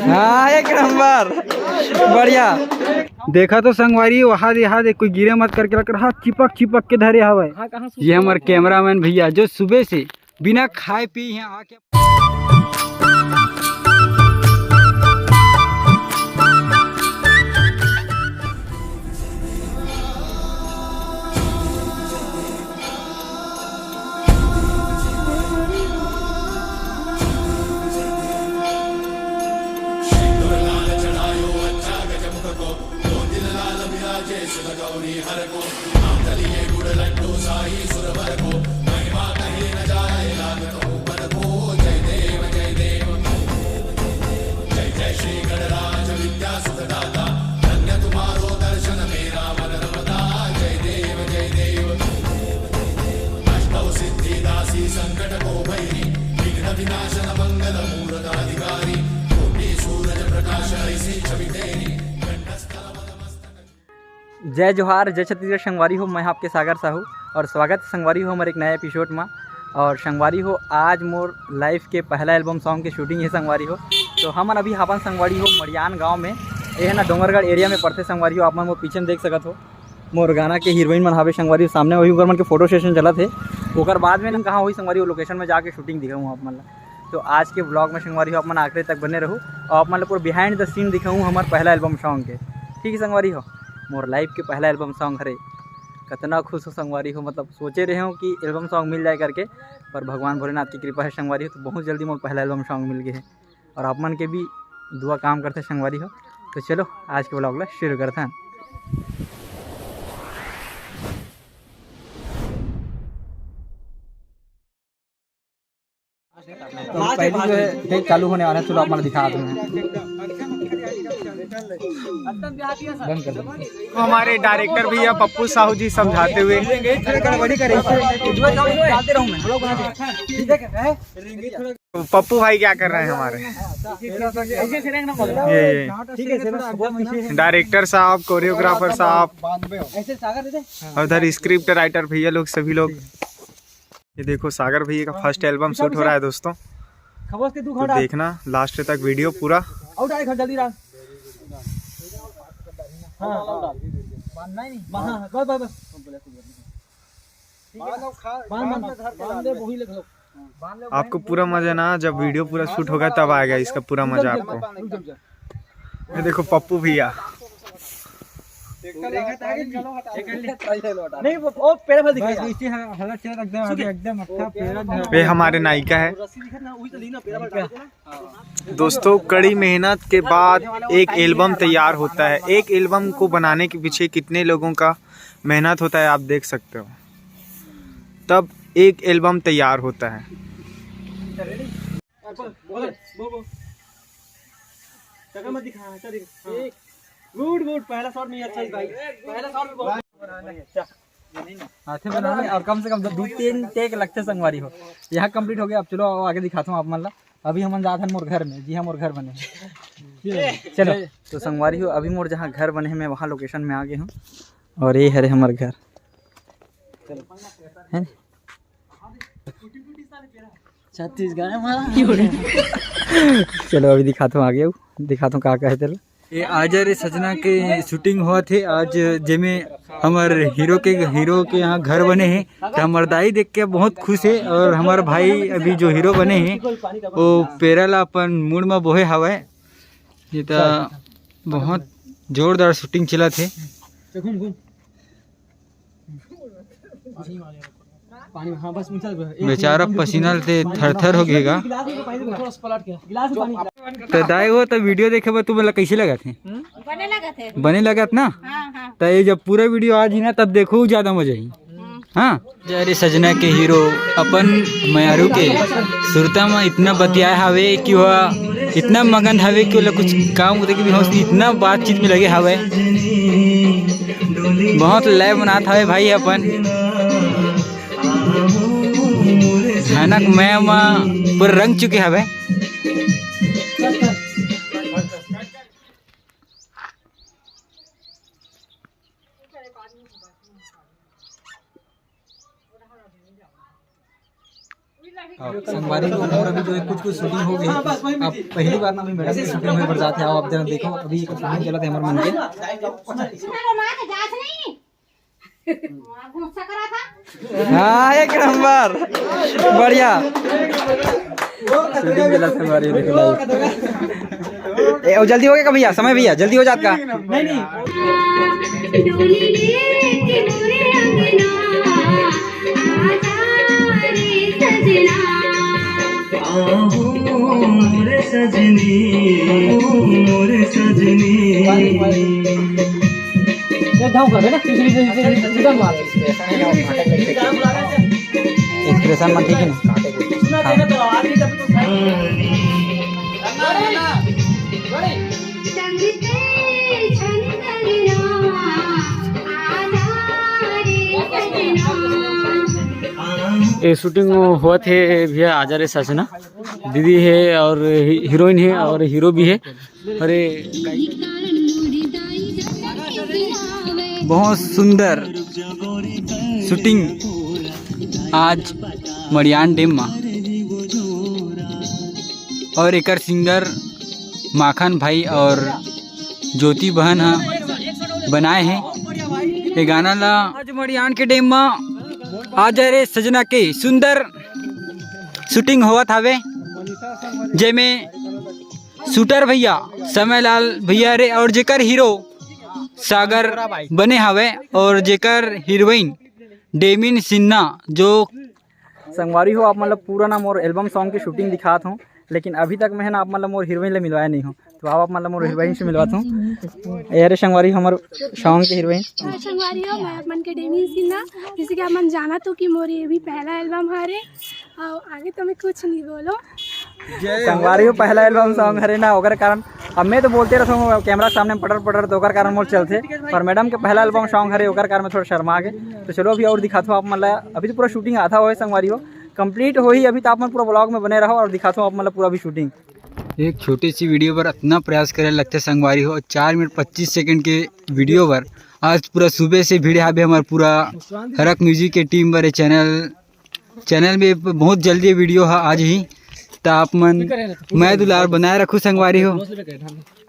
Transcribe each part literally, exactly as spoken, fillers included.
हाँ, एक नंबर, बढ़िया। देखा तो संगवारी, वहाँ दे, यहाँ दे, कोई गिरे मत करके लग रहा, चिपक चिपक के धरे हवय। ये हमर कैमरामैन भैया, जो सुबह से बिना खाए पिए यहाँ आके जय जोहार, जय छत्तीसगढ़ संगवारी हो, मैं आपके सागर साहू और स्वागत है संगवारी हो हमारे एक नया एपिसोड में। और संगवारी हो, आज मोर लाइफ के पहला एल्बम सॉन्ग के शूटिंग है संगवारी हो। तो हमन अभी हावन संगवारी हो मड़ियान गांव में, ये है ना डोंगरगढ़ एरिया में पड़थे संगवारी हो। आप मन मोर पीछे में देख सकत हो, मोर गाना के हीरोइन मन हावे संगवारी हो, सामने वही उनकर मन के फोटो सेशन चलत हे। ओकर बाद में कहाँ होही संगवारी हो, लोकेशन में जाके शूटिंग दिखाऊँ आप मन ला। तो आज के ब्लॉग में संगवारी हो, आप मन आखिरी तक बने रहू और आप मन ला पूरा बिहाइंड द सीन दिखाऊँ हमार पहला एल्बम सॉन्ग के। ठीक है संगवारी हो, मोर लाइफ के पहला एल्बम सॉन्ग हरे। कतना खुश हो संगवारी हो, मतलब सोचे रहे हो कि एल्बम सॉन्ग मिल जाए करके, पर भगवान भोलेनाथ की कृपा है संगवारी हो, तो बहुत जल्दी मोर पहला एल्बम सॉन्ग मिल गए है और आप मन के भी दुआ काम करते संगवारी हो। तो चलो आज के ब्लॉग ला शुरू करते हैं। तो पहली जो है टेक चालू होने वाला है, चलो आप मन दिखा दूं। बंद कर दो। हमारे डायरेक्टर भैया पप्पू साहू जी समझाते हुए। पप्पू भाई क्या कर रहे हैं हमारे, ये, ये डायरेक्टर साहब, कोरियोग्राफर साहब और उधर स्क्रिप्ट राइटर भैया लोग, सभी लोग। ये देखो, सागर भैया का फर्स्ट एल्बम शूट हो रहा है दोस्तों। तो देखना लास्ट तक वीडियो पूरा। आपको पूरा मजा ना, जब वीडियो पूरा शूट होगा तब आएगा इसका पूरा मजा आपको। ये देखो पप्पू भैया। नहीं, वो, वो पैर भर दिखाई। एकदम, एकदम अच्छा पैर। ये हमारे नायिका है। दोस्तों, कड़ी मेहनत के बाद एक एल्बम तैयार होता है। एक एल्बम को बनाने के पीछे कितने लोगों का मेहनत होता है, आप देख सकते हो। तब एक एल्बम तैयार होता है। गुड गुड, पहला शॉट में ही अच्छा है भाई, पहला शॉट में बहुत। हाथे बनाने और कम से कम दो तीन टेक लगते संगवारी हो। यहाँ कंप्लीट हो गया। अब चलो आगे दिखाता हूँ आप मन ला। अभी हमन जात हन मोर घर में, जी हाँ, मोर घर बने। चलो, तो संगवारी हो, अभी मोर जहाँ घर बने हैं, मैं वहाँ लोकेशन में आ गए हूँ और ये हरे हमर घर। है छत्तीसगढ़ में। चलो अभी दिखाता हूँ आगे, दिखाता हूँ का का है तेला। ये आजा रे सजना के शूटिंग हुआ थे आज, जेमे हमर हीरो के, हीरो के यहाँ घर बने हैं। तो हमर दाई देख के बहुत खुश है और हमर भाई अभी जो हीरो बने हैं वो पैरा ला अपन मुड़ में बोहे हवय। ये तो बहुत जोरदार शूटिंग चला थे। पानी में, हाँ, बस उनसे एक बेचारा मिनट, पसीना ले थर थर हो गएगा। गिलास में पानी दे, थोड़ा सा पलट के। गिलास में पानी। तो दाई हो, तो वीडियो देखे बर तुमन ला कैसे लगत हे? बने लगत हे। बने लगत ना? हाँ, हाँ। तो ये जब पूरा वीडियो आ जी ना, तब देखो, ज्यादा मजा आई। हम्म। हाँ। जा रे सजना के हीरो अपन मयारू के सुरता में इतना बतियाए हवे कि वह इतना मगन हवे कि ओला कुछ काम होते कि भी होश नहीं, इतना बातचीत में लगे हवे। बहुत लय बनात हवे भाई अपन। भयानक मया म पूरा रंग चुके हवे। संगवारी हो, मोर अभी जो है कुछ कुछ शूटिंग हो गई है। अब पहली बार ना अभी मैडम की शूटिंग होए बर जात हे। आओ, अब जरा देखो, अभी एक शूटिंग चलत हे हमर मन के। हाँ, एक नंबर, बढ़िया। शूटिंग चलत हे संगवारी, देखो। ए, ओ, जल्दी हो गया का भैया, समय भैया, जल्दी हो जात का? नहीं, नहीं। डोली लेके मोरे अंगना, आजा रे सजना। आहो मोरे सजनी, मोरे सजनी। ये ढंग कर दे ना, पिछली, पिछली, पिछली, पिछली मार। एक्सप्रेशन में ठीक है ना? हाँ। ए शूटिंग होत हे भैया, आजा रे सजना। दीदी हे और ही-, हीरोइन हे और हीरो भी हे। अरे, बहुत सुंदर शूटिंग आज मड़ियान डैम मा। और एकर सिंगर माखन भाई और ज्योति बहन ह बनाए हे ये गाना ला। आज मड़ियान के डैम मा आजा रे सजना के सुंदर शूटिंग होवत हावे, जेमे शूटर भैया समय लाल भैया रे और जेकर हीरो सागर बने हावे और जेकर हीरोइन डेमिन सिन्हा। जो संगवारी हो, आप मन ल पूरा ना मोर एल्बम सॉन्ग के शूटिंग दिखात हूँ, लेकिन अभी तक मैं ना आप मन ल मोर हीरोइन ले मिलवाया नहीं हूँ। तो आओ, आप मन ल मोर हीरोइन से मिलवात हूँ। ये रे संगवारी, हमर सॉन्ग के हीरोइन। हाँ, संगवारी हो, मैं आप मन के डेमिन सिन्हा। जैसे कि आप मन जानत हो कि मोर ये भी पहला एल्बम हरे, और आगे तो मैं कुछ नहीं बोलो। संगवारी हो, पहला एल्बम सॉन्ग हरे ना, ओकर कारण अब मैं तो बोलते रहता हूँ कैमरा के सामने पटर पटर, तो ओकर कारण मोर चलथे। पर मैडम के पहला एल्बम सॉन्ग हरे, ओकर कारण मैं थोड़ा शर्मा गए। तो चलो अभी और दिखाता हूँ आप मन ला। अभी तो पूरा शूटिंग आधा होए संगवारी हो, कंप्लीट होही अभी, तो आप मन पूरा ब्लॉग में बने रहो और दिखाता हूँ आप मन ला पूरा अभी शूटिंग। एक छोटी सी वीडियो पर इतना प्रयास करे लगथे संगवारी हो, चार मिनट पच्चीस सेकंड के वीडियो पर आज पूरा सुबह से भिड़े हाबे हमर पूरा हरक म्यूजिक के टीम बर। चैनल, चैनल में बहुत जल्दी वीडियो ह आज ही, त आप मन मैं दुलार बनाए रखू संगवारी हो।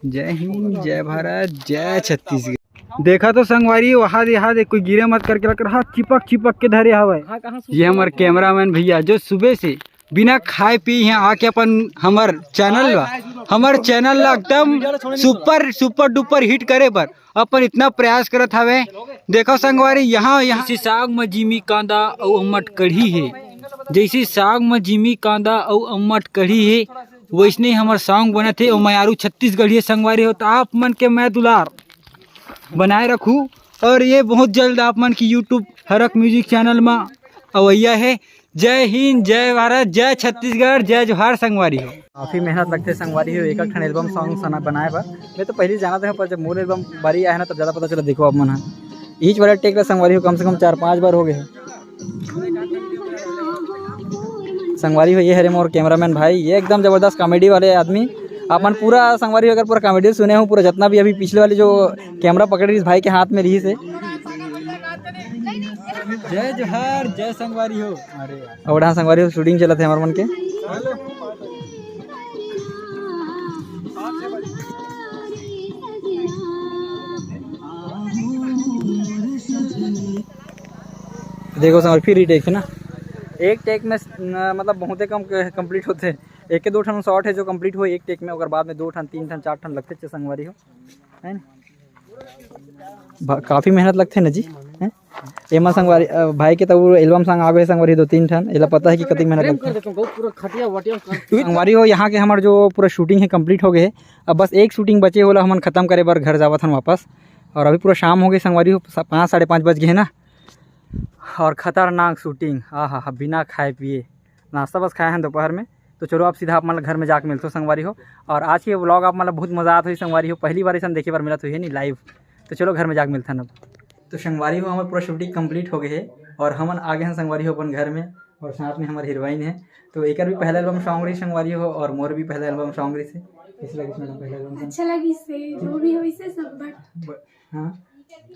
जय हिंद, जय भारत, जय छत्तीसगढ़। देखा तो संगवारी, वहाँ दे, यहाँ दे, कोई गिरे मत करके लग रहा, चिपक चिपक के धरे हवय। ये हमर कैमरामैन भैया जो सुबह से बिना खाए पी यहाँ आके अपन हमर चैनल ला, हमर चैनल ला एकदम सुपर, सुपर डुपर हिट करे बर अपन इतना प्रयास करत हवे। देखो संगवारी, यहाँ, यहाँ जैसे साग म जिमी कांदा अउ अम्मट कढ़ी हे, जैसे साग म जिमी कांदा अउ अम्मट कढ़ी हे, वैसने हमर सॉन्ग बनत हे। अउ मयारू छत्तीसगढ़ी हे संगवारी हो, तो आप मन के मैं दुलार बनाए रखू। और ये बहुत जल्द आप मन की YouTube हरक म्यूजिक चैनल मा अवैया हे। जय हिंद, जय भारत, जय छत्तीसगढ़, जय जोहार संगवारी हो। काफी मेहनत लगथे संगवारी हो, एक एक ठन एल्बम सॉन्ग सना बनाए बर। मैं तो पहली जाना था, पर जब मोर एल्बम बारी आया ना, तब ज्यादा पता चला। देखो आप मन ह, ईच वाला टेक ला संगवारी हो कम से कम चार पांच बार हो गए हे। संगवारी हो, ये हरे मोर कैमरामैन भाई, ये एकदम जबरदस्त कॉमेडी वाले आदमी। आप मन पूरा संगवारी हो, अगर पूरा कॉमेडी सुने हो, पूरा जितना भी अभी पिछले वाली जो कैमरा पकड़े रहिस भाई के हाथ में रहिस हे। जय जोहार, जय संगवारी हो। अरे यार। और हाँ संगवारी हो, शूटिंग चलत हे हमर मन के। देखो संगवारी, फिर रीटेक हे ना, एक टेक में न, मतलब बहुते कम कंप्लीट होथे। एक के दो ठन शॉट हे जो कंप्लीट होए एक टेक में, ओकर बाद में दो ठन, तीन ठन, चार ठन लगथे संगवारी हो, है ना? भा-, काफी मेहनत लगथे ना जी, हैं? एमा संगवारी, अ, भाई के तो वो एल्बम सॉन्ग आ गए संगवारी दो तीन ठन, एला पता है कि कतिक मेहनत प्रेम लगथे। कर देता हूँ, बहुत पूरा खटिया वटिया कर। संगवारी हो, यहाँ के हमर जो पूरा शूटिंग है कंप्लीट हो गए है। अब बस एक शूटिंग बचे, ओला हमन खत्म करे बर घर जावत हन वापस। और अभी पूरा शाम हो गए संगवारी हो, सा-, पाँच, साढ़े पाँच बज गए है ना। और खतरनाक शूटिंग, आ हा हा, बिना खाए पिए, नाश्ता बस खाए हैं दोपहर में। तो चलो अब सीधा आप मन ला घर में जाके मिलथो संगवारी हो। और आज के व्लॉग आप मन ला बहुत मजा आत होही संगवारी हो, पहली बार ऐसा देखे बर मिलत होही नहीं लाइव। तो चलो घर में जाके मिलथन अब। तो संगवारी हो, हमर पूरा शूटिंग कंप्लीट हो गए है और हमन आ गए हैं संगवारी हो अपन घर में। और साथ में हमर हीरोइन है, तो एकर भी पहला एल्बम सॉन्ग रही संगवारी हो और मोर भी पहला एल्बम सॉन्ग रही से। कैसे लगिस मैडम पहला एल्बम? अच्छा लगिस से, जो भी होइस से सब, but हाँ,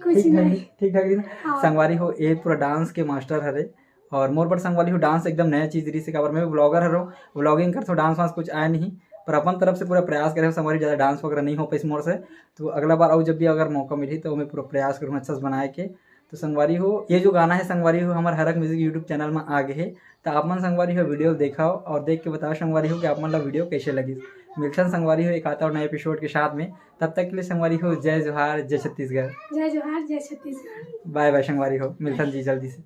कुछ ठीक ठाक नहीं। ठीक ठाक रही ना? हाँ। संगवारी हो, ये पूरा डांस के मास्टर हरे और मोर बर संगवारी हो डांस एकदम नया चीज रहिस हे, काबर मैं भी ब्लॉगर हरो, ब्लॉगिंग करथो, डांस वांस कुछ आय नहीं, पर अपन तरफ से पूरा प्रयास करे हो संगवारी, ज्यादा डांस वगैरह नहीं हो पाइस मोर से। तो अगला बार अउ जब भी अगर मौका मिलही तो मैं पूरा प्रयास करूँ अच्छा से बनाए के। तो संगवारी हो, ये जो गाना है संगवारी हो, हमर हरक म्यूजिक YouTube चैनल में आ गए है, तो आप मन संगवारी हो वीडियो देखो और देख के बताओ संगवारी हो कि आप मन ला वीडियो कैसे लगी। मिलथन संगवारी हो एक आता और नए एपिसोड के साथ में, तब तक के लिए संगवारी हो जय जोहार, जय छत्तीसगढ़। जय जोहार, जय छत्तीसगढ़। बाय बाय संगवारी हो, मिलथन जी जल्दी से।